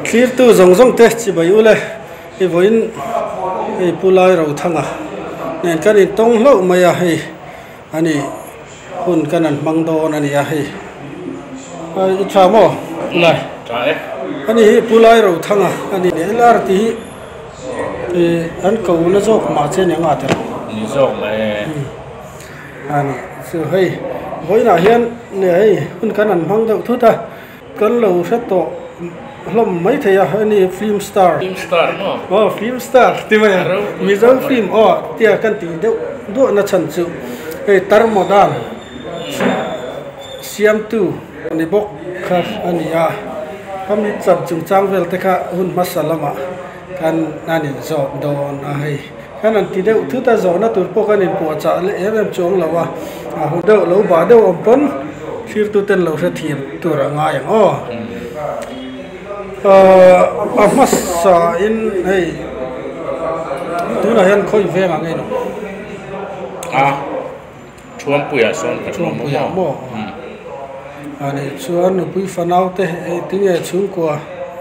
Thlirtu zawng zawng te chibai ule hei vawiin hei Pu Lairothanga nen kan intawng hlauh mai a hei ani hun kan han hmang dawn a ni a hei i tha maw Pu Lai ani hi Pu Lairothanga a ni LR tih hi ih an ko na zawk mah che nia nga tiraw ni zawk mai e. A ni chu hei vawiinah hian nge hei hun kan han hmang deuh thut a kan lo hre tawh hlawm mai thei a heni film star Film star maw? Aw film star ti mai a Mizo film aw tia kan tih deuh duah na chhan chu hei Tarmodan siamtu ni bawk kha a ni a khami chan chungchang vel te kha hun hmasa lamah khan an inzawt dawn a hei. Kan han ti deuh thut a, zawhna tur pawh kan inpuahchah leh em em chuang lo a, a hu deuh lo bah deuh awm pawn thirtuten lo hre thiam tur a ngai ang aw. Ahh a hmasa in hei tunah hian khawi veng ang eng? A Thuampuiah sawn kan awm a maw? A nih chuan nupui fanau te tinge chhungkua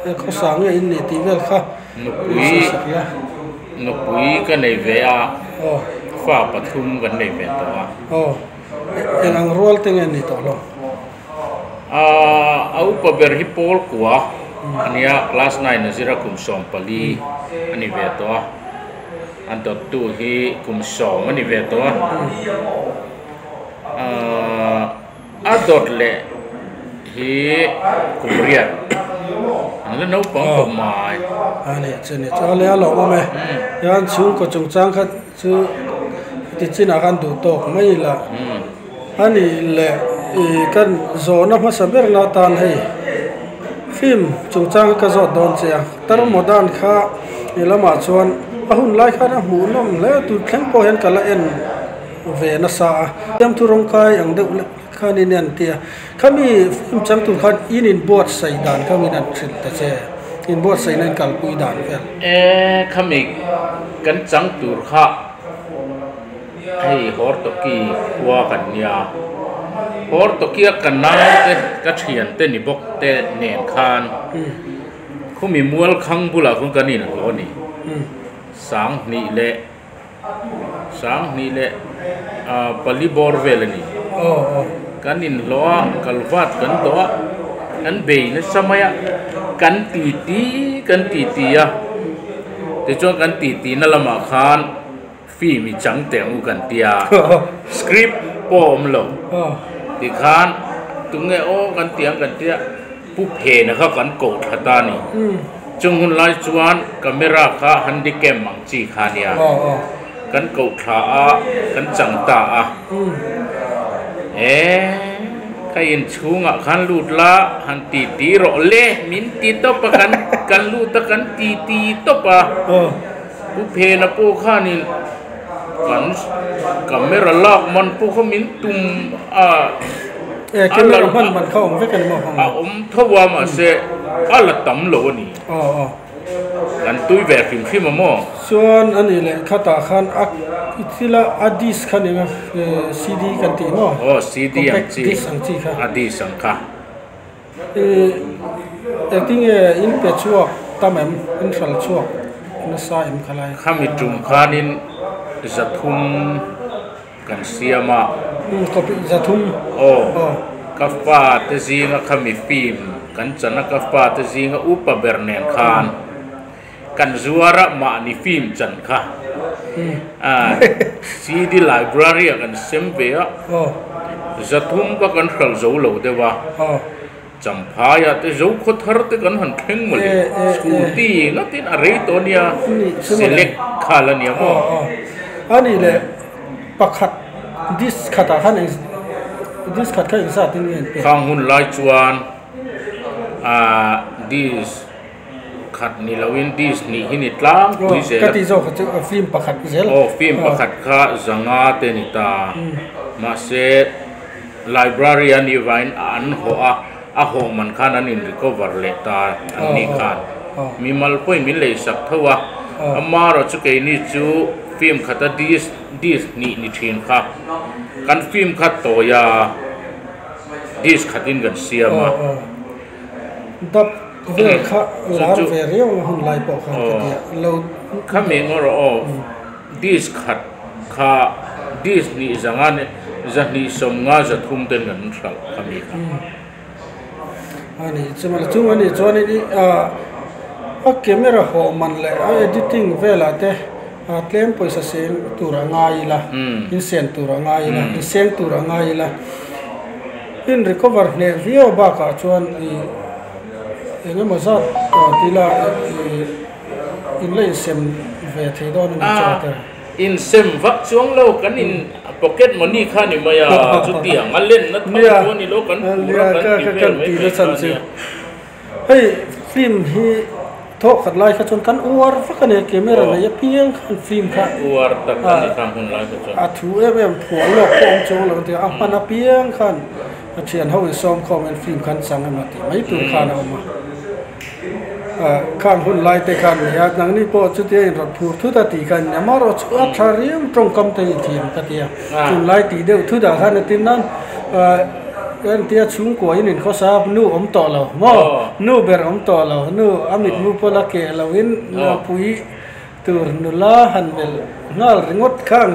khawsa nge in nih tih vel kha. Nupui nupui ka nei ve a, fa pathum kan nei ve tawh a. Aw, eng ang rual te nge ni tawh lo? A upa ber hi Paul Kua a nia, class nine a zir a, kum 14 a ni ve tawh a. A dawttu hi kum 10 a ni ve tawh a. A dawt leh hi kum riat an la naupang tawh mai. A ni chu ni chu a le a lawm awm e. Hian chhungkaw chungchang kha chu ti chinah khan duh tawk mai ila. A nih leh ih kan zawhna hmasa ber na atan hei film chungchang hi ka zawt dawn che a. Tarmodan kha i lamah chuan a hun lai khan a hmuhnawm hle tur thleng pawh hian ka la en. Ve nasa a, Siamthu rawngkai ang deuh lek khan in en tia, khami film chang tur khan in inbuatsaih dan kha min han hrilh ta che, inbuatsaihna in kalpui dan vel. E, khami kan chang tur kha hei Hortoki khua kan nia, Hortokia ka naute ka thiante ni bawk te nen khan khumi mualkhang bulah khawn kan inhlawh a ni, 2000 leh. 2000 leh pali bawr vel a ni. Kan inhlawh a, kalvat kan dawh a, kan bei nasa mai a, kan titi kan titi a, tichuan kan titi na lamah khan film i chang teh ang u kan ti a, script pawh a awm lo, tikhan tunge aw kan ti ang kan ti a. Pu Phena kha kan koh thla ta a ni. Chung hun lai chuan camera kha handycam ang chi kha a nia. Kan koh thla a, kan chang ta a. E, ka inchhungah khan lut la, han ti ti rawh le, min ti tawp a, kan kan lut a, kan ti ti tawp a. Pu Phena pawh khanin kan camera lak man pawh kha min tum a. E camera hman man kha awm vek a ni maw? A awm tho a mahse a la tam lo a ni. Aw aw. Kan tui ve hrim hrim a maw? Chuan a nih leh khatah khan a i thil a a disc kha nia CD kan tih maw? Aw CD ang chi. Compact disc ang chi kha. A disc ang kha. I engtinge in pe chhuak tam em? In hral chhuak nasa em khalai? Khami tum khanin 300. Kan siam a. Umm copy 300. Aw ka fa te zinga khami film kan chan a ka fa te zinga upa ber nen khan kan zuar a mahni film chan kha CD library ah kan sem ve a 300 ka kan hral zo lo deuh a Champhai ah te Zokhaw thar te kan han thleng mawle scooty ngatin a rei tawh ania select khal ania maw. A nih leh pakhat disc khatah khan eng disc khat kha engzat in nge an pek? Khang hun lai chuan ah disc khat ni loin disc hnih hi ni tlangpui zel a. Ka tih zawk kha chu film pakhat zel. Aw film pakhat kha 500 te ni ta mahse. Library a nih vangin an hawh a, a hawh man khan an in recover leh ta an nih khan. Mimal pawhin min lei sak tho a, amaherawh chu keini chu film khata disc disc hnih ni thin kha kan film kha tawi a, disc khatin kan siam a. Dap Vel kha lar ve riau a hun lai pawh khan ka tia lo. Khami ngaw rawh aw disc khat kha disc hnih zanga zahnih sawmnga zathum ten kan hralh khami kha. A ni chuan chung a nih chuanin i a camera hawh man leh a editing velah te tlem pawisa seng tur a ngai ila inseng tur a ngai ila inseng tur a ngai ila in recover hneh viau bakah chuan ih eng emaw zat tila ih in la insem ve thei dawn a ni chuan te. Insem vak chuang lo kan in pocket money kha ni mai a, chutiang a lenna tho chu a ni lo kan phur a kan ti vel mai mai kha a nia. Hei film hi thawh khat lai kha chuan kan uar vak a ni a, camera nei apiang khan film kha uar tak a ni kha hmun lai kha chuan. A thu em em phuah lawk pawh awm chuang lo tia a hman apiang khan a thian ho insawm khawm in film khan chang emaw tih mai tur khan a awm a. Khang hun lai te khan nia, nangni pawh chutia inrawt phur thut a tih khan nia, amaherawh chu a tha riau tawngkam te hi thiam ka ti a, tunlai tih deuh thut ah khan a tin nan entia chhungkua in inkhawsa nu awm tawh lo maw, nu ber awm tawh lo, nu a mitmu pawh la keh lo in pui Tur nula han melh nghal ringawt kha ang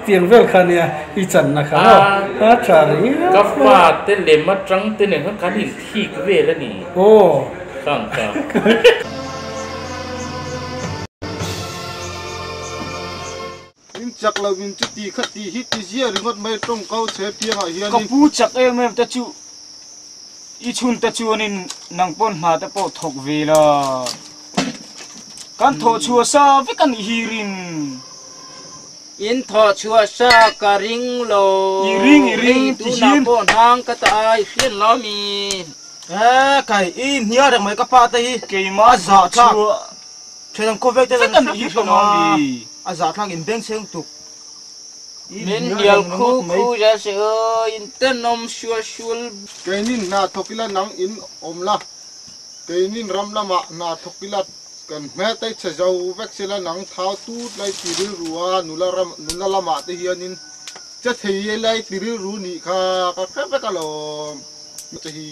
tiang vel kha nia i channa kha maw a tha ringawt Ka fate lem atang te nen khan kan inthik vel a ni. Aw. Khang kha. In chak lo in chu ti kha ti hi ti zia ringawt mai tawng kau che piangah hianin. Ka pu chak em em te chu i chhun te chuanin nang pawn hna te pawh thawk ve la. Kan thawh chhuah sa vek a nih hi rin. In thawh chhuah sa ka ring lo. I ring i ring Hei ti tunah hian. pawh hnang ka ta ai hriat lo mi. He kai i hnial reng mai ka pa te hi. Keimah A zah thlak. chhuah Thenawm khawvel te vek a nih hi hriat lo mi. A zah thlak in beng chheng tuk. I Min hnial hnial reng khu ringawt mai. khu zel se aw in tenawm sual sual. Keinin hna thawk ila nang in awm la. Keinin ram lamah hna thawk ila kan hmeltai chhe zo vek sela nang thau tut lai ti rilru a nula ram nula lamah te hianin che thei lai ti rilru nih kha ka hre vek alawm che hi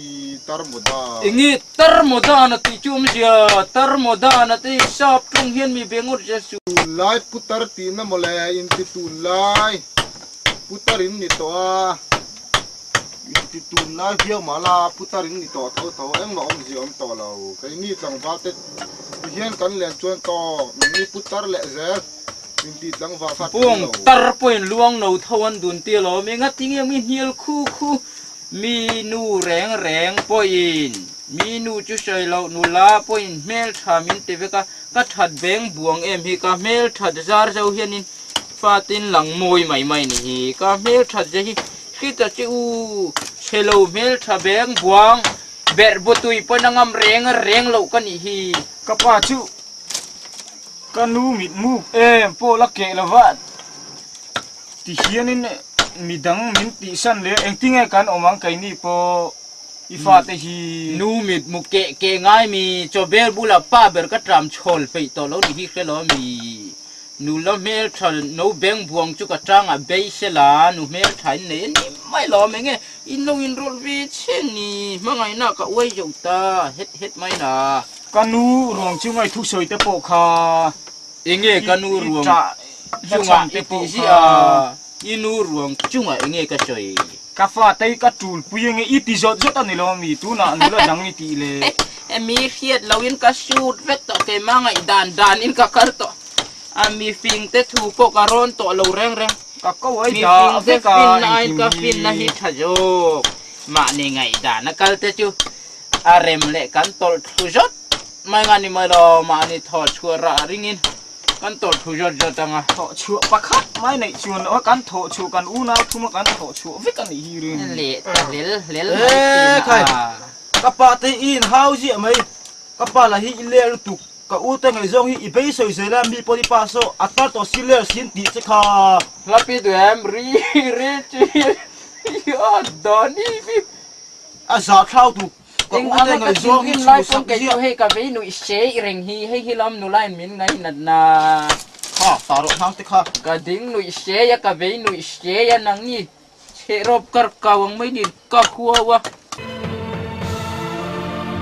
tar maw dan. Enge tar maw dan a tih chu awmzia tar maw dan a tih sap tlung hian mi be ngawt zia su. Tunlai putar tihna mawle inti tunlai putar in ni tawh a. Inti tunlai viau mah la putar in ni tawh tho tho engmah awmzia awm tawh lo. Keini tlangval te ti hian kan len chuan tawk nangni putar leh zel inti tlangval kha tel Pawng lo. tar pawhin luang no tho an dun tia lo awm enga tinge mi hnial khu khu mi nu reng reng pawhin mi nu chu sawi loh nula pawhin hmeltha min ti vek a ka that beng buang em hi ka hmelthat zar zo hianin Fatin lang mawi mai mai ni hi ka hmelthat ze hi hrita che u chhe lo hmeltha beng buang berh bawtui pawn a ngam reng reng loh ka nih hi. Ka pa chu ka nu mitmu em pawh la keh lova ti hianin midang min tihsan leh engtinge kan awm ang keini pawh i fate hi. Nu mitmu keh keh ngai mi chaw bel bulah pa ber ka tram chhawl peih tawh lo ni hi hre lo mi. Nula hmeltha no beng buang chu ka tangah bei sela, nu hmeltha in nei a ni mai lo awm enge in lo inrawlh ve che ni, hmangaihna ka uai zo ta het het mai na. Ka nu ruang chunga i thusawi te pawh kha Enge ka nu i ruang ṭah chunga nachhan te i pawh tih kha. ziah a, i nu ruang chunga enge ka sawi. Ka fate i ka ṭul pui enge i ti zawt zawt a ni lo ami, tunah nula dang i tih le. Mi hriat loin ka shoot vek tawh keimah ngaihdan danin ka kal tawh. A mi fing te thu pawh ka rawn tawh lo reng reng. Ka ko ai Mi dah fing te vek a finna aiin engkim ka finna hi hi. tha zawk. Mahni ngaihdan a kal te chu a rem leh kan tawlh thlu zawt mai nga ni mai lo. Mahni thaw chhuah rah ringin kan tawlh thlu zawt zawt ang a. Thawh chhuah pakhat mai neih chuan loh a kan thawh chhuah kan unau thuma kan thawh chhuah vek a nih hi rin. Leh ta hlel hlel mai thin a. Ka pa te i inhau ziah mai. Ka pa lah hi i ler lutuk. Ka u te ngaihzawng hi i bei sawi zel a, mi pawh i pa saw a tar tawh si ler sin tih che kha. Hlapi duh em ri ri chi ya dani mi. A zah thlau tuk ka Eng u te anga ka ngaihzawng hi thinrim lai chhu pawn sak kei ziah. chu hei ka vei nuih sei reng hi, hei hi lam nula in min ngainat na. Kha ta rawh hnang te kha. Ka ding nuih sei a, ka vei nuih sei a nang ni chhehrawp kar kau ang mai ni ka huau a.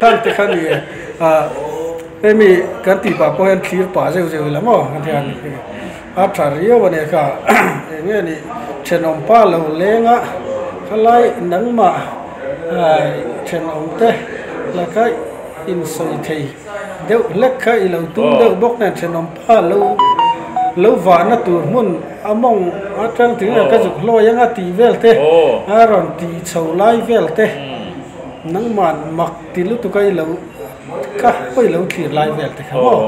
Khang te kha ni Hemi kan tih pah pawh hian thlir pah zeuh zeuh ila maw kan hian a tha riau a nia kha eng nge ni thenawm pa lo leng a khalai nangmah thenawm te laka insawi thei deuh hlek kha i lo tum deuh bawk nen thenawm pa lo lo vahna tur hmun a mawng atang ting ka zuk hlawi anga tih vel te a rawn tih chho lai vel te nangmah mak ti lutuk a i lo Ka hawi lo thlir lai vel te kha maw?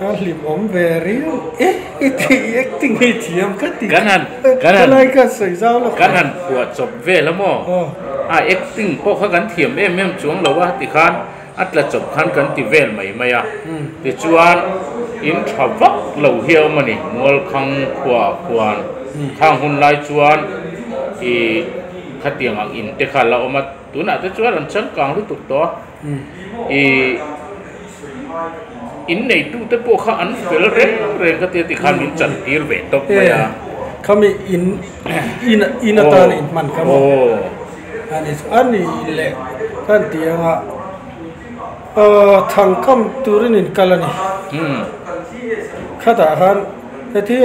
A hlim awm ve riau e i ti acting hi thiam ka ti. Kan han kan han Helai ka sawi zau lo. Kan han phuah chawp vel a maw? A acting pawh kha kan thiam em em chuang lo a ti khan a tla chawp khan kan ti vel mai mai a. Tichuan in tha vak lo hi a awm a ni Mualkhang khuaah khuan khang hun lai chuan i khatiang ang in te kha la awm a. Tunah te chuan an changkang lutuk tawh a, i inneitute pawh kha an fel reng reng ka tia tikhan min chantir ve tawp mai a. Khami in in in atan in hman kha maw? Ani chu a ni leh ka han ti ang a, thangkam turin in kal a ni. Khatah khan heti.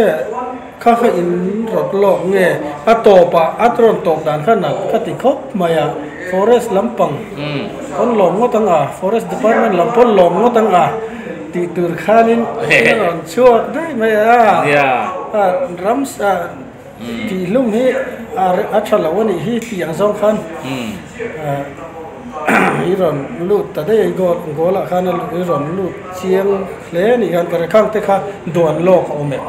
Kha kha in rawt lawk nge a tawp ah a rawn tawp dan kha nalh ka ti khawp mai a forest lampang pawn lawm ngawt ang a forest department lam pawn lawm ngawt ang a tih tur khanin a rawn chhuak daih mai a ram tih hlum hi a tha lo a nih hi tih ang zawng khan i rawn lut ta daih a goal ah khan i rawn lut chiang hle a nih khan ka rekhang te kha duan lawk a awm e.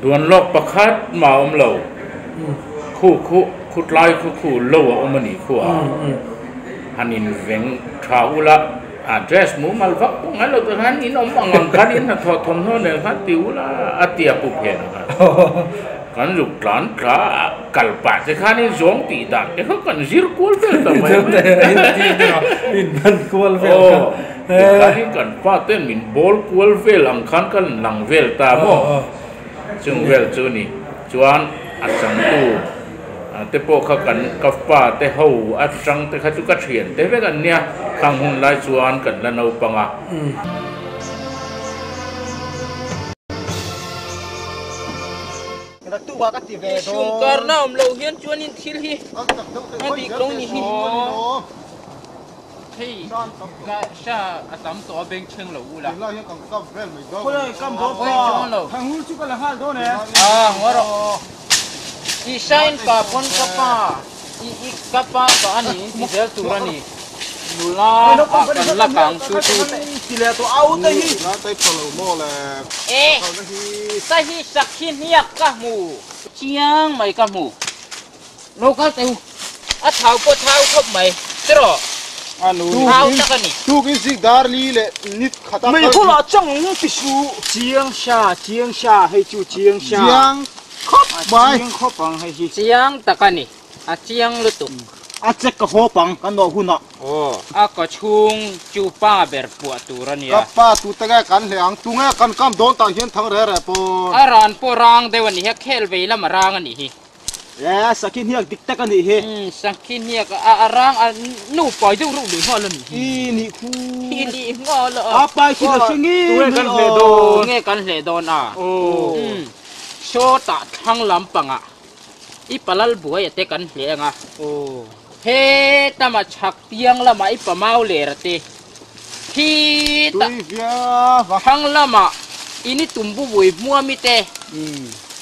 Duan lawk pakhat mah a awm lo. Khu khu khutlai khu khu lo a awm a nih khu a. Han inveng tha ula a dress mumal vak pawh ngai lo tur khan in awm ang ang khan in hnathawh thawmhnaw nen khan ti ula a ti a pu phen ang khan. Kan zuk tlan tla a kal pah te khan in zawng tih dan te kha kan zir kual vel ta mai mai. In man kual vel kha. Tikhanin kan pa ten min bawl kual vel ang khan kan lang vel ta maw? Chung vel chu ni. Chuan a changtu te pawh kha kan ka pa te ho atang te kha chu ka thian te vek an nia. Khang hun lai chuan kan la naupang a. Sumkarna awm loh hian chuanin thil hi a dik lo ni hi. Hei ka sha a tam tawh a beng chheng lo ula. I shine pa pawn ka pa i i ka pa pa a ni in ti zel tur a ni nula ah kan la kang chu chu. E sa hi sakhi hniak ka hmu chiang mai ka hmu. Lo kal teh u. A thau pawh thau khawp mai. Tiraw? Thau tak a ni. Tuk in zik dar li leh nit khat a kal. Meihul ah chang ti su. Chiang sha, chiang sha, hei chu chiang sha. Chiang khawp mai. Chiang khawp ang hei hi. Chiang tak a ni. A chiang lutuk. A check ka hawp ang kan nawh hunah. Aw, a kaw chhung chu pa ber puah tur a nia. Ka pa tute nge kan hleh ang? Tunge kan kam dawn tah hian thang reh reh pawn. A ran pawh rang deuh a ni hi, a khel vei lam a rang a nih hi. E, sakhi hniak dik tak a nih hi. Umm, sakhi hniak a a rang a nu pai deuh reuh leh nghal a nih hi. I nih khu. I nih nghal a. A pai khi la hre ngei Tunge kan hleh dawn. Tunge kan hleh dawn a. Umm, sawtah thlang lampangah i palal buai a te kan hleh ang a. Hetama chhak piang lamah i pamau ler a te. Khitah thlang lamah in i tum bu bui hmuam i te.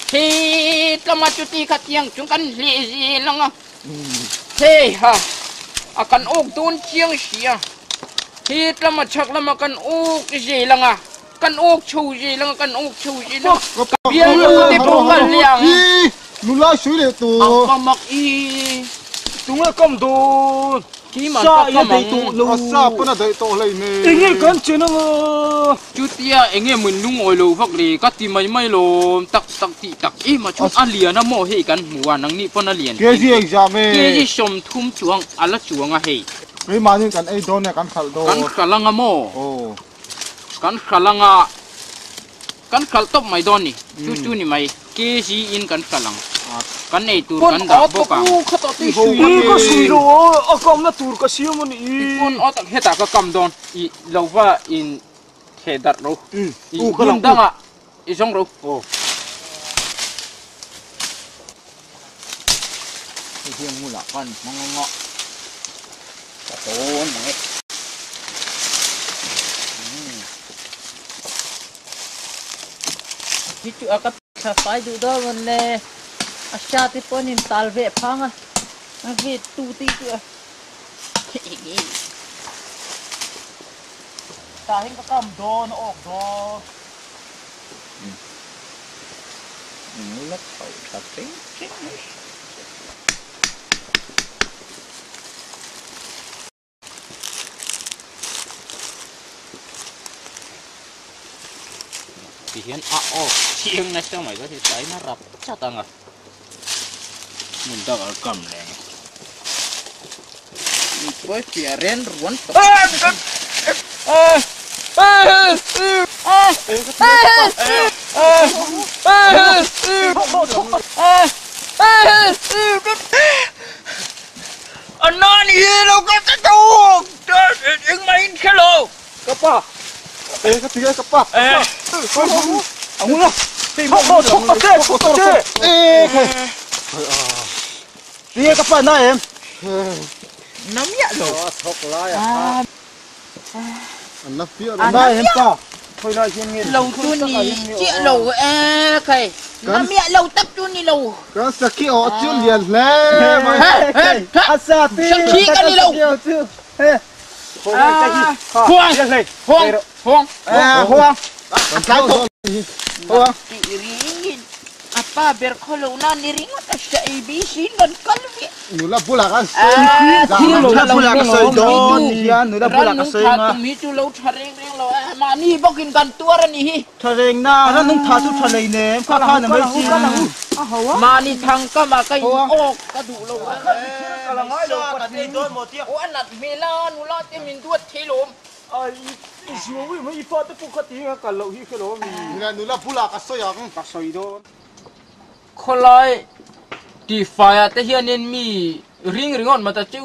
Khit lama chuti kha tiang chung kan hlih zel ang a. Hei ha, a kan awk dawn chiang si a. Khit lama chhak lama kan awk zel ang a, kan awk chho zel ang a, kan awk chho zel ang a. Ka bialnu te pawh ka hleh ang. Ang pa mak i. Tunge kam dawn? Kiman ka kam ang. A sa pawn a daih tawh hlei ne. Enge kan chen ang a? Chutia enge min lungawi lo vak le ka ti mai mai lawm tak tak tih tak em a chuan a lian a maw hei kan hmu a nangni pawn a lian KG exam e. KG 30 chuang a la chuang a hei. Keimahni kan ei dawn e kan hralh dawn. Kan hralh ang a maw? Aw. Kan hralh ang a kan hralh tawp mai dawn ni chu chu ni mai KG in kan hralh ang. Kan ei tur kan dah bawk ang. I ka sui lo a, a kamna tur ka siam a nih hi. I pawn aw tak hetah ka kam dawn, i lo va in theh darh ro. I hmun dangah i zawng ro. Hei hian ngulah khan hmang anga ka tawn mang e. Hi chu a ka thla fai duh dawn rawn le, a hria te pawh an in tal ve phang a, a ve tu te chu a Tah hian ka kam dawn a awk dawn. La chho tha teng teng mai. Ti hian a awk chiang nasa mai ka ti tlai na rap chat ang a hmun dang a kam leh mi pawi piah ren ruan tawh. Anna ni hi lo ka ta to engmah in hre lo. Ka pa e ka ti e ka pa e Angula thok thok ta che thok ta che e khai Ti ka pa na em na miah lo thok lai a an na fiah na em pa khoi lai hian nge lo chu ni chiah lo e khai na miah lo tak chu ni lo kan sakhi aw chu lian hle mai a sa ti sakhi ka ni lo he huang huang huang huang kan tlai tawh huang ti ringin a pa ber khaw lo na ni ringawt a hria abc in rawn kal ve nula bulah kan sawi nula bulah ka sawi dawn hian nula bulah ka sawi nga tum hi chu lo tha reng reng lo a mahni bawkin kan tuar a ni hi tha reng na ran nung tha chu tha lei nem kha kha na mai si mahni thang kama ka in awk ka duh lo a aw a nat hmel a nula te min duat thei lawm ai i zuawi mai i fa te pawh kha ti a kal loh hi hre lo a mi nula bulah ka sawi ang ka sawi dawn Khawlai tihfaiah te hianin mi ring ringawt mata chu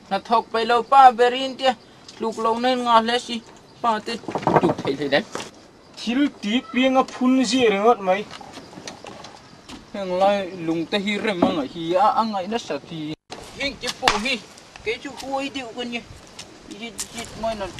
hnathawk peih lo pa berin tia tluk lo na in ngah hle si pa te tuk theih hlei daih. Thil ti pianga phun zia ringawt mai. Heng lai lung te hi rem a ngaih hi a a ngaih nasa ti. Heng te pawh hi kei chu huai deuh ka nia zit zit mai nan.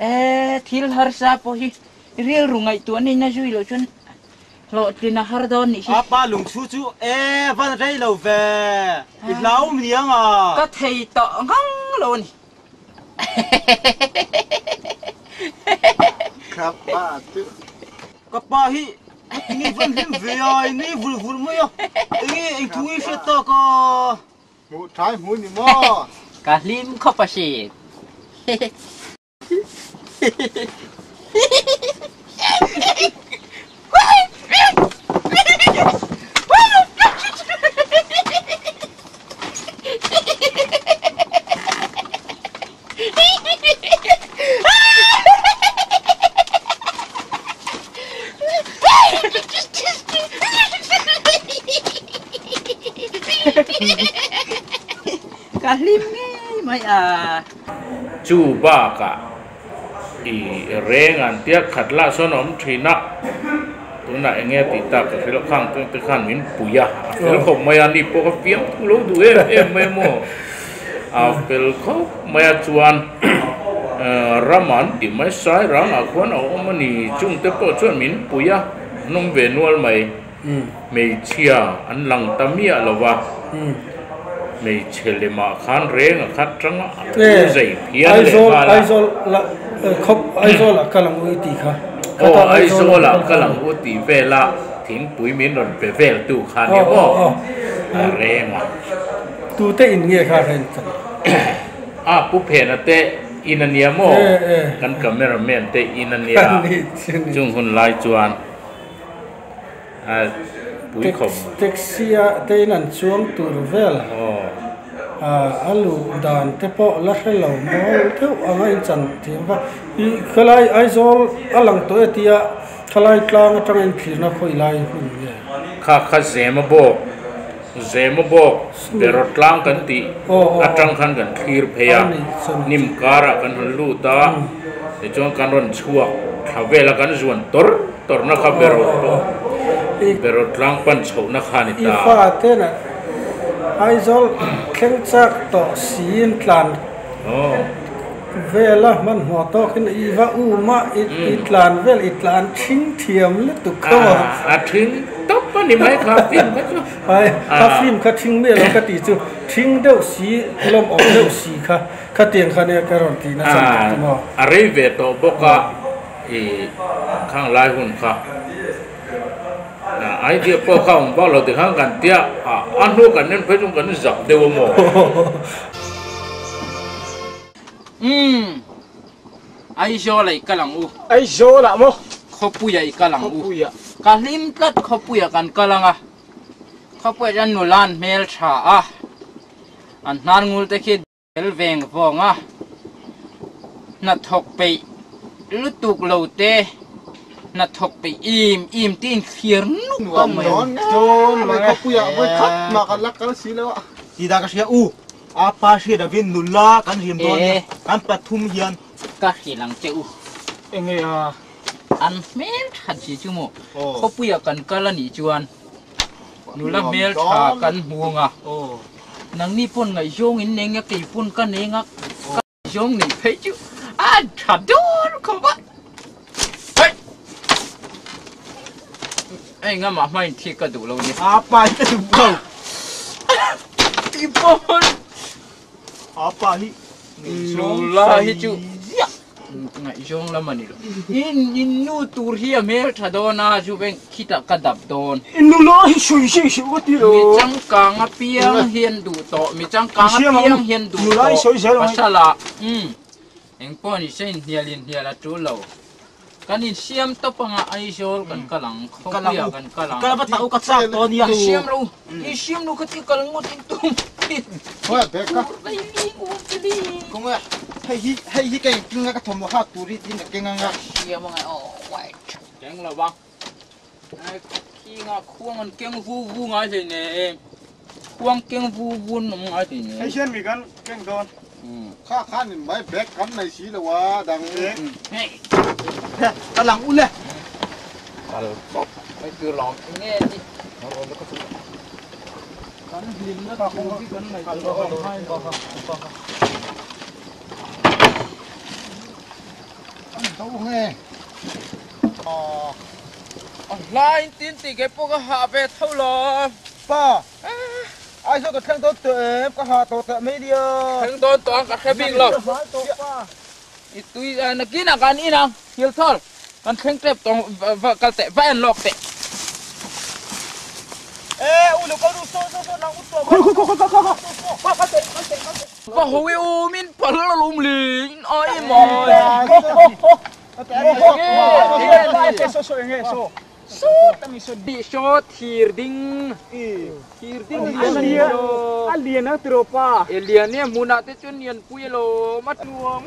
E thil harsa pawh hi rilru ngaihtuah na in a zui loh chuan hlawhtlin a har dawn nih hi. A pa lungchhu chu e van rei lo ve, i hlau niang a. Ka thei tawh ngang lo a ni. Ka pa chu. Ka pa hi enge van hlim ve a, enge vul vul mai a, enge engthu nge hriat tak a. Hmuh thai hmu ni maw? Ka hlim khawp a hriat. Ka hlim ngei mai a. Chu bakah i reng an tia khat lah sawn a awm thin a, tunah eng nge tih tak ka hre lo, khang te khan min pui a, a fel khawp mai a, ni pawh ka fiam thu lo duh em em mai maw, a fel khawp mai a chuan ram an tih mai sai rangah khuan a awm a ni, chungte pawh chuan min pui a, an awm ve nual mai. Hmeichhia an lang ta miah lo va, hmeichhe lemah khan reng a khat tang a, a thu zei phian leh nghal a. Aizawl la khawp Aizawl ah kal ang u i tih kha. Aw Aizawl ah kal ang u tih vela thingpui min rawn pe vel tu kha nia maw a reng a. Tute in nge kha kha in chan? A Pu Phena te in a nia maw? Kan camera man te in a nia chung hun lai chuan a pui khawp. Taxi a te in an chuang tur vel a luh dan te pawh la hre lo mawl deuh anga in chan thiam va. I khalai Aizawl a lang tawh e tia khalai tlang atanga in thlirna khawi lai hmun nge? Kha kha Zema bawk, Zema bawk Beraw tlang kan tih atang khan kan thlir phei a, hnim karah kan rawn lut a, tichuan kan rawn chhuak thla vela kan zuan tawr tawrna kha Beraw pawh Beraw tlang pan chhohna kha a ni ta. I fate na Aizawl thleng chak tawh siin tlan. Vela hmanhmawh tawkin i va um a, i tlan vel i tlan thing thiam lutuk kho a. A thing tawp a ni mai kha film kha chu. Ai, a film kha thing miah lo ka tih chu thing deuh si lawmawm deuh si kha khatiang kha nia ka rawn tih nasa tak chu maw. A rei ve tawh bawk a i khang lai hun kha. Idea pawh kha awm vak lo tikhan kan tia a, a hnu kan en phei chuan kan zak deuh a maw. Umm Aizawl ah i kal ang u. Aizawl ah maw? Khawpui ah i kal ang u. Khawpui ah. Ka hlim tlat khawpui ah kan kal ang a. Khawpui ah chuan nula an hmel tha a. An hnar ngul te khi tel veng vawng a. Hnathawk peih lutuk lo te hnathawk peih im im te in thlir nuk tawh mai. Nuam dawn mai khawpui ah vawi khat mah kan la kal si lo a. Ti dah ka hria u. A pa hriat avin nula kan hlim dawn nia, kan pathum hian. Ka hrilh ang che u. Enge a? An hmel that si chu maw? Khawpuia kan kal a nih chuan nula hmel tha kan hmu ang a. Nangni pawn ngaihzawng in neng a, kei pawn ka neng a, ka ngaihzawng neih phei chu a tha dawn khawp a. Hei! Hei ngamah hmain thik ka duh lo ni. A pa hi ka duh lo. Ti pawn. A pa hi ngaihzawng Nula hi chu ngaihzawng lam a ni lo. In in nu tur hi a hmel tha dawn a, chu veng khitah ka dap dawn. In nula hi sawi sawi suh ka ti lo. Mi changkang apiang hian duh tawh, mi changkang apiang hian duh tawh. Pasal ah umm. Engpawh ni se inhnial inhnial a tul lo. Kan insiam tawp anga Aizawl kan kal ang, Khawpuiah kan kal ang. Kal va tah u ka chak tawh ania. Insiam lo, insiam lo kha chu kal ngawt in tum. Khawi bag ka. Khawnge hei hi hei hi ka inking a ka thawmhnaw hak tur hi tiin ka keng anga. Siam anga aw white. Keng lo vang. Khinga khuang an keng vu vu ngai hleinem. Khuang keng vu vu an awm ngai hleinem. Hei hian mi kan keng dawn. Kha khan in mai bag kan nei si lo a dang. Hei. Ka lang ule. Kal bawk. Mai tur lawm enge ni. Kan hlimna tur hi kan ngaihtuah ngai lo. An do nge. A hlain tin tih kei pawh ka hah ve tho lo. Pa, Aizawl ka thleng dawn tawh em? Ka hah tawh teh mai nia. Thleng dawn tawh ang ka hre bik lo. I tui nakinah kan in ang, thil thawl kan thleng tep tawh ang va kal teh, va en lawk teh. E, u lo kal ru saw saw saw nang u tawh. Khawi khawi khawi khawi khawi khawi kal teh kal teh kal teh. Va hawi u min phal alawm le in ai mai. Saw thir ding thir ding lian a ni a lian ang tiraw pa e lian e hmunah te chuan lian pui alawm a tluang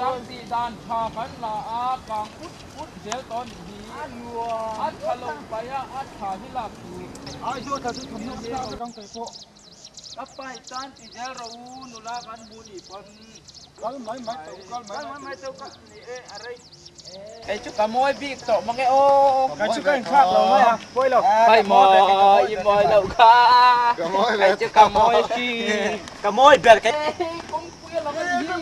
dang tih dan tha kan la a kang put put zel tawh a nih hi a tha lo paih a a tha hi lak tur ka paih tan ti zel rawh u nula kan hmu nih pawn. Kal mai mai tawh kal mai mai tawh kal ni e a rei. Kei chu ka mawi bik tawh mang e aw. Kei chu ka inthlak lo mai a, pawi lo. Kai mawi i mawi lo kha. Kei chu ka mawi si. Ka mawi ber kei. Kawngpui a lang a ni hi.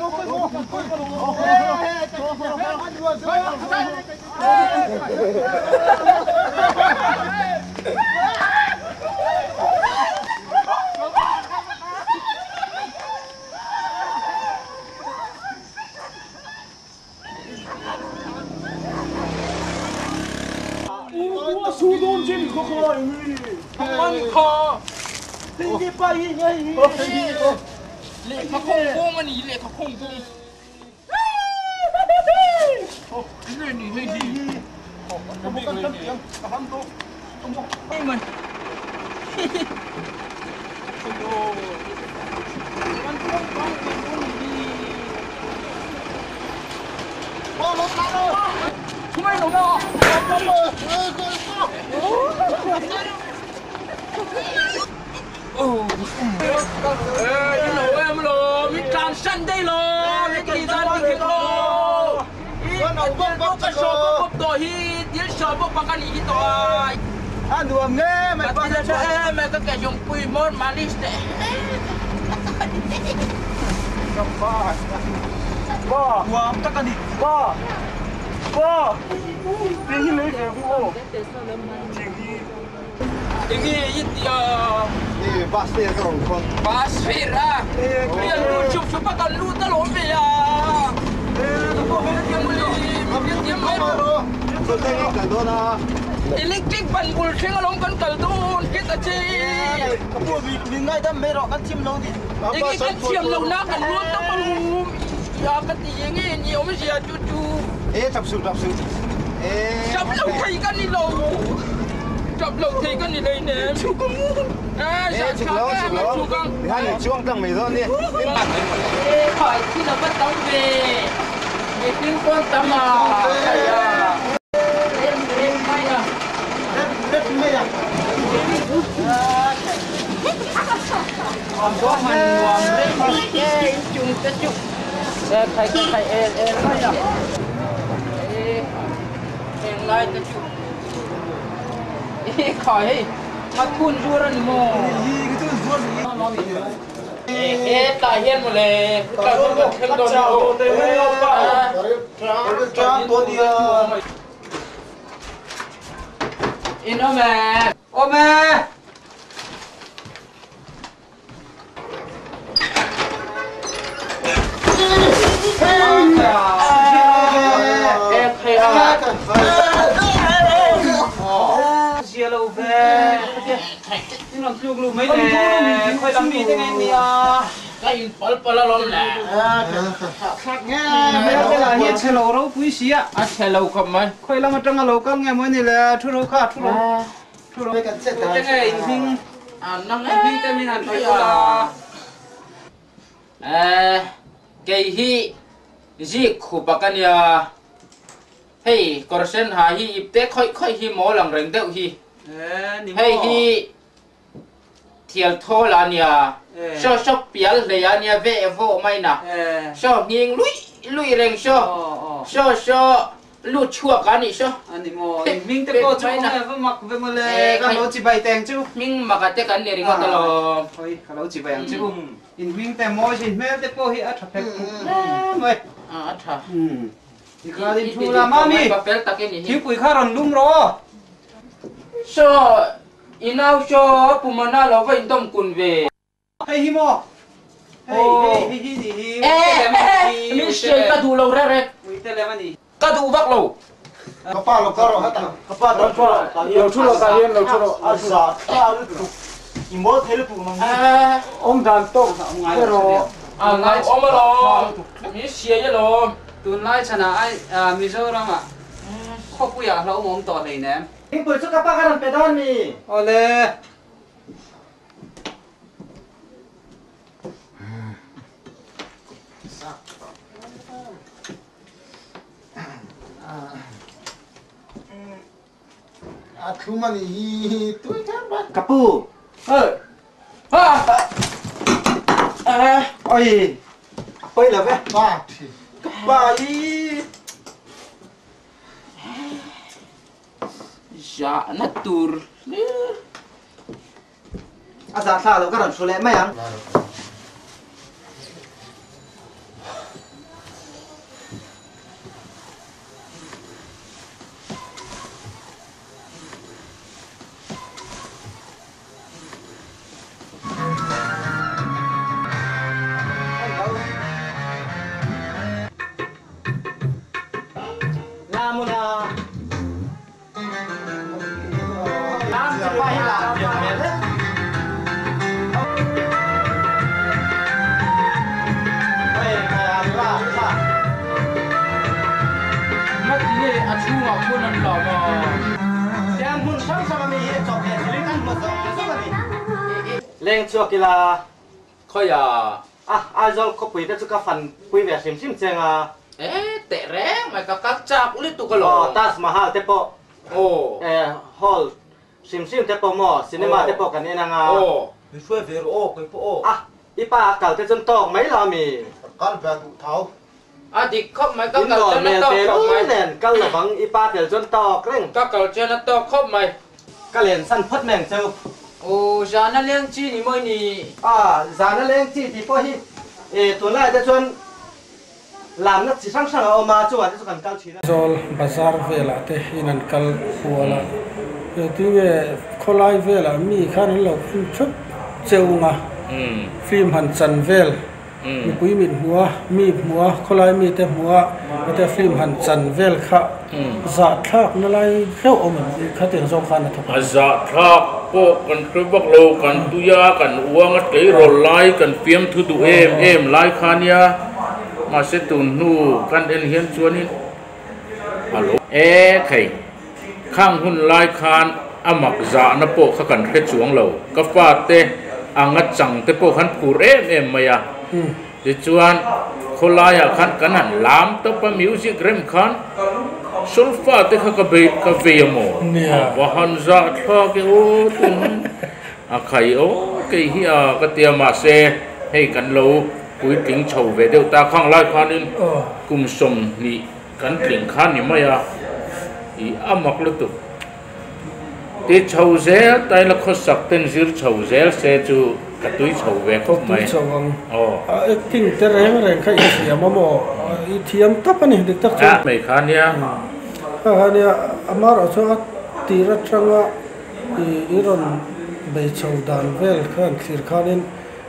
Lehkha khawng bawm a ni, lehkha khawng bawm. Electric ban bul thleng alawm kan kal dawn hret a che. Enge kan thiam lo na kan luan tak alawm ya ka ti enge ni awm zia chu chu. Tap lo thei ka ni lo. Tap lo thei ka ni hlei nem. Khai thil a va tam ve. Mihring pawn tam a khai a. Rem rem mai a. Rem mai a. Nuam nuam rem e inchung te chu. Khai khai el el mai a. Heng lai te chu. Khai hei. Mathun zuar a ni maw? Hetlai hian mawle hetlai hian kan thleng dawn a ni. In awm e. Awm e. Zia lo ve. In rawn tluk luh mai le. Khawi lam mi te nge in nia. Ka in pal pal alawm le. Hmel te lah hi a chhe lo ropui si a. A chhe lo khawp mai. Khawi lam atanga lo kal nge maw ni le. Thu ro kha thu ro. Thu ro. Tu te nge in hming? Nang In hming te min han hrilh ula. Kei hi zik khup a ka nia. Hei kawr sen ha hi ip te khawih khawih hi mawl ang reng deuh hi. Hei hi thial thawl a nia. Saw saw pial hlei a nia veh vawh mai na. Saw nghing luih luih reng saw. Saw saw lut chhuak a nih saw. Ani maw in hming te pawh chu kawng e va mak ve maw le ka lo chibai teng chu. Hming mak a te kan ni ringawt alawm. Hawi ka lo chibai ang chu. In hming te mawi sin hmel te pawh hi a tha phek phuk hle mai. A tha. Tikhan in thu la mami. Thingpui kha rawn lum rawh aw. Saw i nau saw pumana lo va indawm kun ve. Hei hi maw? Hei hei hei hi ni hi. Min hriai ka duh lo rek rek. Uite lem a ni. Ka duh vak lo. Ka pa lo kal rawh heta. Ka pa lo thu rawh. Lo thu rawh tah hian lo thu rawh. A za tha lutuk. I mawl thei lutuk nang hi. Awm dan tawk erawh. A ngai awm alawm. Min hriai alawm. Tunlai chhanah ai Mizoramah khawpuiah hlauhawm tawh hleinem. Thingpui chu ka pa ka rawn pe dawn mi? Awle. A thlum a nih hi tui kher mai. Ka pu. Oi. A pawi lo ve. Pa thi. Ka pa i. Zahna tur hlir. A zah thla lo ka rawn hru leh mai ang. Leng chhuak ila. Khawiah? A, Aizawl khawpui te chu ka fan pui ve hrim hrim cheng a. E, teh reng mai, ka kal chak lutuk alawm. Aw, Taj Mahal te pawh. Aw. E, hall hrim hrim te pawh maw, cinema te pawh kan en ang a. Aw. Min hruai ve rawh aw, kei pawh aw. A, i pa a kal te chuan tawk mai lo ami? Ka kal ve duh tho. A dik khawp mai, ka kal chuan a tawk khawp mai. In nen kal lovang, i pa tel chuan tawk reng. Ka kal chuan a tawk khawp mai. Ka len san phawt mai ang cheu. Aw, zana leng chi ni mawi ni? A, zana leng chi tih pawh hi e tunlaiah te chuan lamna chi hrang hrang a awm a, chungah te chu kan kal thin a. Zawl bazar velah te in an kal kual a, tinge khawlai velah mi khan an lo en thup cheu nga, film han chan vel. Mipui mit hmuh a, mi hmuh a, khawlai mite hmuh a, heta film han chan vel kha zahthlak na lai hleuh awm em tih kha tiang zawng khan a thawk a. A zahthlak pawh kan hre vak lo, kan tui a, kan uang a, tleirawl lai kan fiamthu duh em em lai kha nia, mahse tun hnu kan en hian chuanin a lo e thei. Khang hun lai khan a mak zahna pawh kha kan hre chuang lo. Ka fate anga chang te pawh khan phur em em mai a. Tichuan khawlaiah khan kan han lam tawp a, music rem khan solfa te kha ka bei ka vei a maw? A va han zah thlak e aw tun a khai aw kei hi a ka tia mahse hei kan lo puitling chho ve deuh ta khang lai khanin kum 20 Kan tling kha ni mai a, i a mak lutuk. Ti chho zel taila khawsak ten zir chho zel se chu ka tui chho ve khawp mai. Tui chho ang. Aw. A acting te reng reng kha i thiam a maw? I thiam tap a ni dik tak chuan. Mai kha nia. Kha kha nia, amaherawh chu a tir atanga i rawn bei chho dan vel khan thlir khanin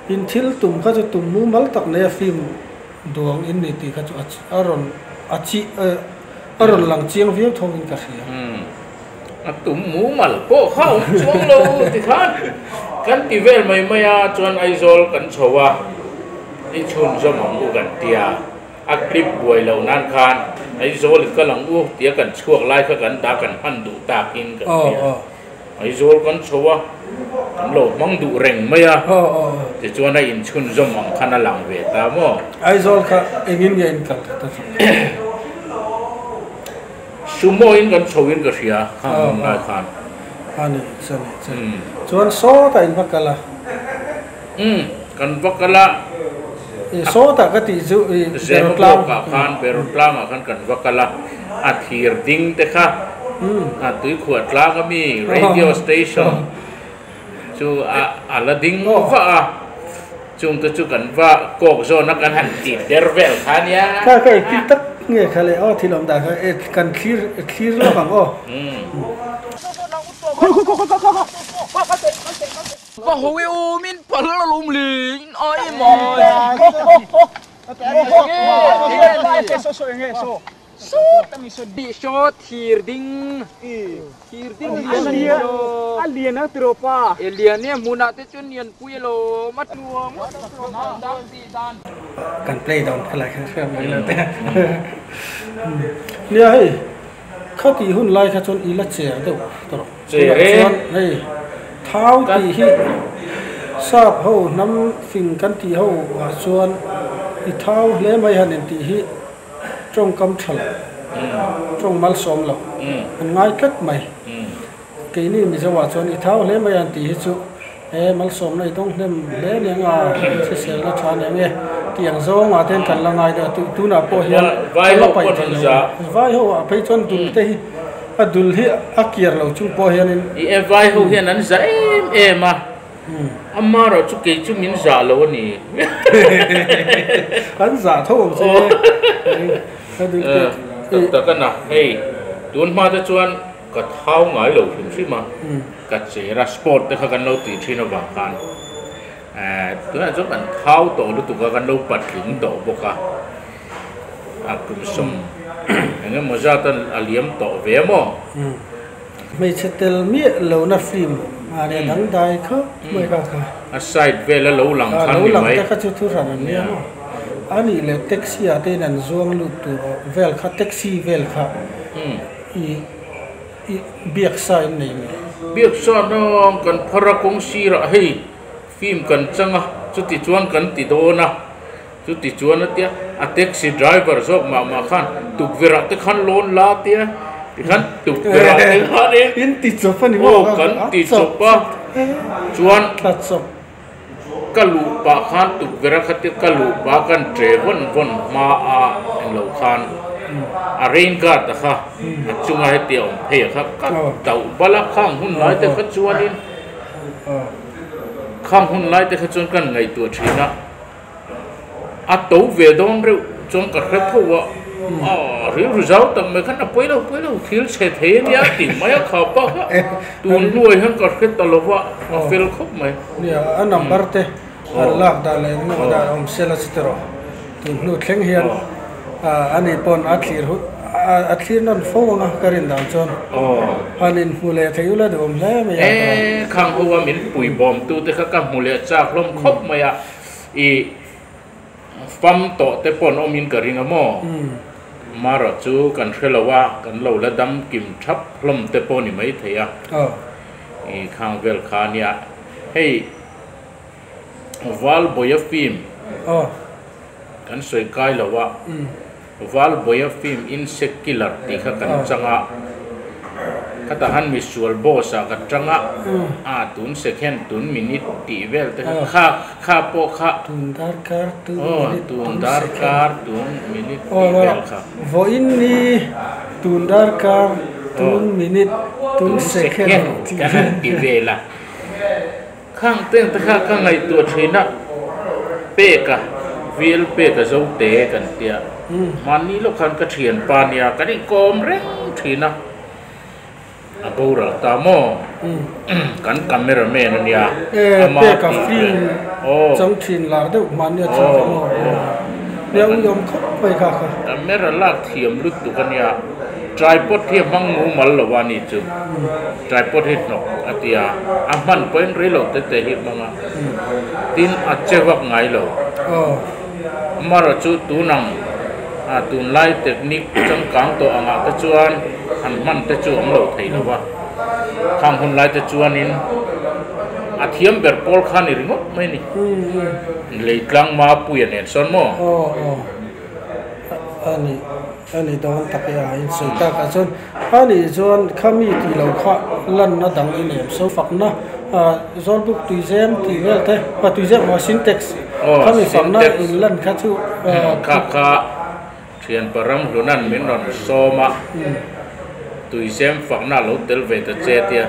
in thil tum kha chu tum mumal tak nei a film Duang in ni tih kha chu a rawn a chi a rawn lang chiang viau tho in ka hria. Umm a tum mumal pawh kha awm chuang lo ti khan kan ti vel mai mai a chuan Aizawl kan chho a i chhun zawm ang u kan tia a clip buai loh nan khan Aizawl i kal ang u tia kan chhuak lai kha kan dah kan hman duh takin kan tia. Aizawl kan chho a, kan lo hmang duh reng mai a, tichuan a inchhunzawm ang khan a lang ve ta maw? Aizawl kha engin nge in kal ta chu? Sumo in kan chho in ka hria kha hmun lai khan. A ni chu a ni chu. Chuan sawtah in va kal a? Umm, kan va kal a. Sawtah ka tih chu i Berotlang. Zemabawkah khan, Berotlangah khan kan va kal a, a thir ding te kha a tuikhuah tlang ami radio station chu a la ding va a, chung te chu kan va kawk zawn a kan han tih der vel kha nia. Kha kha engtin tak nge kha le aw thil awm dan kha e kan thlir thlir lawk ang aw. Va hawi awm in pal a lawm le in ai mai. Saw thir ding thir ding lian a ni saw. A lian ang tiraw pa. E lian e hmunah te chuan lian pui alawm a tluang dang tih dan. Kan play down kha lai kha hria mai lo te. Nia hei khati hun lai kha chuan i la cher deuh tawh. Che re. Chuan hei thau tih hi sap ho hnam fing kan tih ho ah chuan i thau hle mai han intih hi tawngkam tha lo, tawng malsawm lo an ngai tlat mai. Keini Mizo ah chuan i thau hle mai han tih hi chu he malsawmna i dawng hnem hle aniang a, hriselna tha aniang e tih ang zawng ah te hian kan la ngai deuh a, tunah pawh hian kan la paih thei lo. Vai ho ah phei chuan dul te hi A dul hi a kiar lo chung pawh hianin. I e vai ho hian an za em em a, amaherawh chu kei chu min zah lo a ni. An zah tho ang che e. A dul te. Tak tak a na, hei tun hma te chuan ka thau ngai lo hrim hrim a, ka cher a, sport te kha kan lo tih thin avang khan tunah chuan kan thau tawh lutuk a, kan lo patling tawh bawk a. A kum sawm eng emaw zat a liam tawh ve maw? Hmeichhe tel miah lohna film a nia dangdai khawp mai kha kha. A side vel a lo lang khan ni mai. Lo lang te kha chu thu hran an nia maw? A nih leh taxi ah te in an zuang lut tur vel kha taxi vel kha i i biaksa in nei mi? Biaksa nang kan phar a kawng sirah hei. Film kan chang a, chuti chuan kan ti dawn a, chuti chuan a tia, a taxi driver zawk mah mah khan tukverh ah te khan lawn la a tia, tikhan tukverh ah te khan in In ti chawp a ni maw? Aw kan ti chawp a, chuan ka luh pah khan tukverh a khatia ka luh pah kan tre vawn vawn hma a englo khan a rain guard a kha a chunga hetia awm phei a kha ka tauh bal a, khang hun lai te kha chuanin. Khang hun lai te kha chuan kan ngaihtuah thin a, a to ve dawn reuh chuan ka hre tho a, aw rilru zau tak mai khan a pawi lo pawi lo thil chhe thei a nia tih mai a kha bak a, tun hnuai hian ka hre ta lo va, a fel khawp mai. Nia, a number te an lak dan leh engemaw dan a awm sela chu tiraw, tun hnu thleng hian. Ani pawn a thlir hu a thlir nawn fo ang a ka rin dan chuan han in hmu leh thei ula duhawm hle mai a. E khang ho a min pui bawm tu te kha ka hmu leh chak hlawm khawp mai a i fam tawh te pawn awm in ka ring a maw marawh chu kan hre lo a kan lo la dam kim thap hlawm te pawh ni mai thei a i khang vel kha nia hei Valbawia film Kan sawi kai lo a, Valbawia film Insect Killer tih kha kan chang a, khatah han misual boss ah ka chang a, a tun second tun minute tih vel te kha kha kha pawh kha Tun darkar tun minute tun darkar tun minute tih vel kha. Vawiin ni tun darkar tun minute tun second tih vel kan ti vel a. Khang teng te kha ka ngaihtuah thin a, pek a, vil pek a zo te kan tia, mahni lawk khan ka thianpa nia kan inkawm reng thin a, a boral ta maw, kan camera man a nia, ama tih ve, film chang thin lar deuh mahni a thiam ta maw, nia uiawm khawp mai kha kha. Camera lak thiam lutuk a nia. Tripod hi a hmang mumal lo a ni chu. Tripod hi hnawk a ti a, a hman pawhin rei lo te te hi a hmang a, tin a che vak ngai lo. Amaherawh chu tun ang a tunlai technique changkang tawh angah te chuan han hman te chu awm lo thei lo a, khang hun lai te chuanin a thiam ber pawl kha ni ringawt mai a ni. Leitlang Mapuia nen sawn maw? A ni dawn tak e a insawi tak ah chuan a nih chuan khami tih lo kha lanna dang i nem so fakna ah zawlbuk tuizem tih vel te ah tuizem maw syntax khami fakna in lan kha chu kha kha thianpa Ramhlunan min rawn sawm a tuizem fakna lo tel ve ta che tia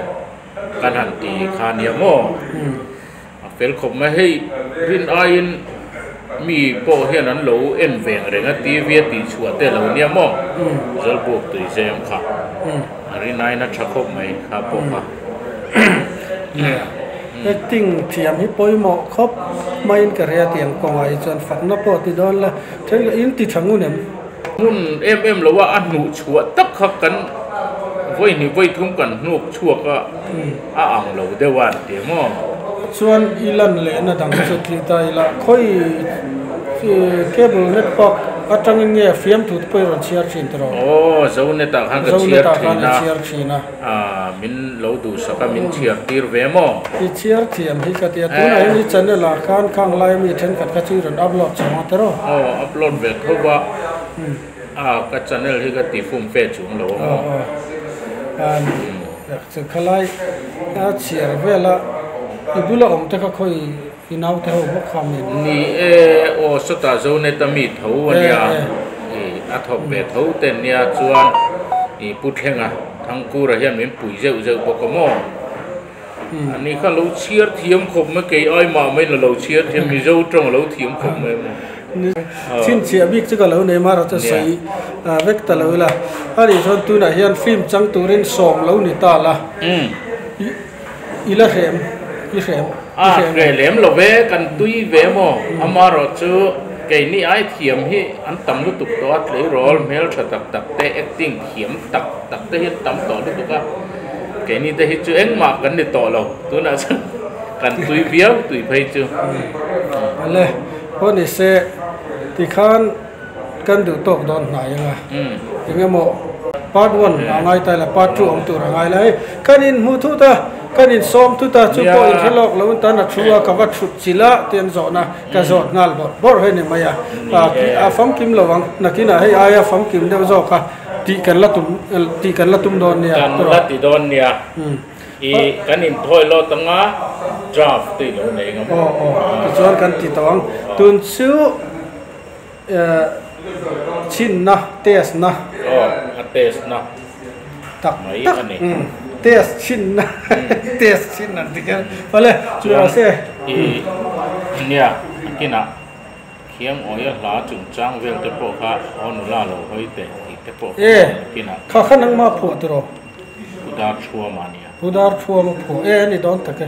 kan han ti kha nia maw. A fel khawp mai hei rin aiin mi pawh hian an lo en veng reng a TV a tih chhuah te lo nia maw Zawlbuk tui zem kha a rin aiin a tha khawp mai kha pawh kha. Acting thiam hi pawimawh khawp maiin ka hria tiang kawngah hi chuan fakna pawh ti dawn la then in ti tha ngun em? Hmun em em lo a a hnuh chhuah tak kha kan vawi hnih vawi thum kan hnuk chhuak a. A ang lo deuh a an ti maw? Chuan i lan lehna dang chu ti ta ila, khawi cable network atangin nge fiamthu te pawh i rawn chhiar thin tiraw? Aw, Zonet ah khan ka chhiar thin a, chhiar thin a. Aa, min lo duhsak a, min chhiar tir ve maw? I chhiar thiam hi ka ti a, tunah hian i channel ah khan khang lai mi thenkhat kha chu i rawn upload chho ang tiraw? Aw, upload ve tho va. A, ka channel hi ka ti fum fe chung lo a maw? Aw, chu khalai a chhiar vela i bula awm te kha khawi i naute ho bawk kha min. Ni e, aw sawtah Zonet a mi tho a nia, i a thawk ve tho te nia chuan i Pu Thlenga Thangkura hian min pui zeuh zeuh bawk a maw? Ani kha lo chhiar thiam khawp mai, kei ai mah mai la lo chhiar thiam, Mizo tawng a lo thiam khawp mai maw. Chhinchhiah bik chu ka lo nei mar a chu sawi vek ta lo ila. A nih chuan tunah hian film chang turin sawm lo ni ta la, i la hrem, i hrem, i hrem. A hreh lem lo ve, kan tui ve maw? Amaherawh chu keini ai thiam hi an tam lutuk tawh a, tleirawl hmeltha tak tak te, acting thiam tak tak te hi an tam tawh lutuk a. Keini te hi chu engmah kan ni tawh lo, tunah chuan kan tui viau tui phei chu. Ale, pawh ni se tikhan kan duh tawk dawn hnai anga eng emaw part one a ngai ta ila part two awm tur a ngai la hei kan inhmuh thut a. Kan insawm tut a, chu pawh inhre lawk lo in tan a thu a, ka va thut chilh a ti an zawhna ka zawt nghal bawrh bawrh hei ni mai a. A famkim lo ang, nakinah hei aia famkim deuh zawk a tih kan la tum tih kan la tum dawn nia. Kan la ti dawn nia. I kan inthawi lawt anga draft te i lo nei ngam. Aw aw, tichuan kan ti tawh ang. Tun chu. Chhinna, test na. Aw, a test na tak mai a ni. Test chhinna, test chhin an ti kher. Awle, chu rawh se. I nia, a kinah khiang awia hla chungchang vel te pawh kha aw nula lo hawi teh tih te pawh kha a kinah. Kha kha nangmah phuah tiraw? Pu Dar Thuama a nia. Pu Dar Thuama phuah e a ni dawn tak e.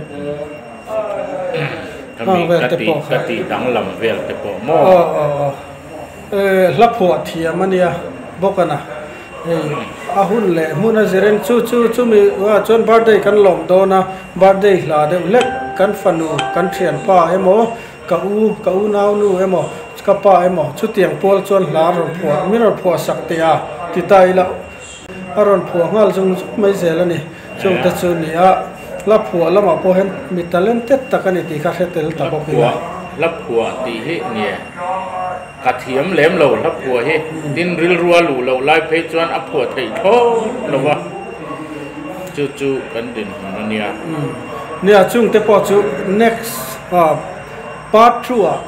Hang vel te pawh kha. Ka tih danglam vel te pawh maw? Aw aw aw. E hla phuah thiam a nia bawk a na. Hei a hun leh hmun a zirin chu chu chumi ah chuan birthday kan lawm dawn a, birthday hla deuh hlek kan fanu kan thianpa emaw ka u ka unau nu emaw ka pa emaw chutiang pual chuan hla rawn phuah min rawn phuah sak teh a ti ta ila. A rawn phuah nghal zung zung mai zel a ni. Chungte chu ni a, hla phuah lamah pawh hian mi talented tak a ni tih kha hre tel ta bawk ila. Hla phuah tih hi nge ka thiam lem lo hla phuah hi tin rilrua luh loh lai phei chuan a phuah theih thlawt lo va, chu chu kan dinhmun a nia. Nia chungte pawh chu next part two ah.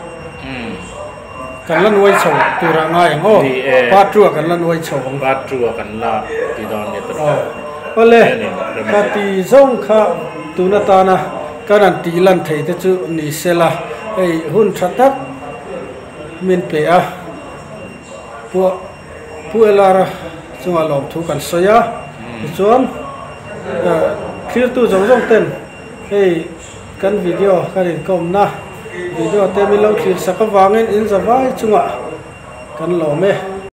Kan la nuai chho tur ah ngai ang aw. Part two ah kan la nuai chho ang. Part two ah kan la ti dawn nia tawh. Aw. Awle, ka ti zawng kha tun atana kan han tih lan thei te chu ni se la, hei hun tha tak min pe a, Pu Pu LR-a chungah lawmthu kan sawi a, tichuan thlirtu zawng zawng ten hei Kan video kan inkawmna video te min lo thlir sak avangin in zavai chungah kan lawm e.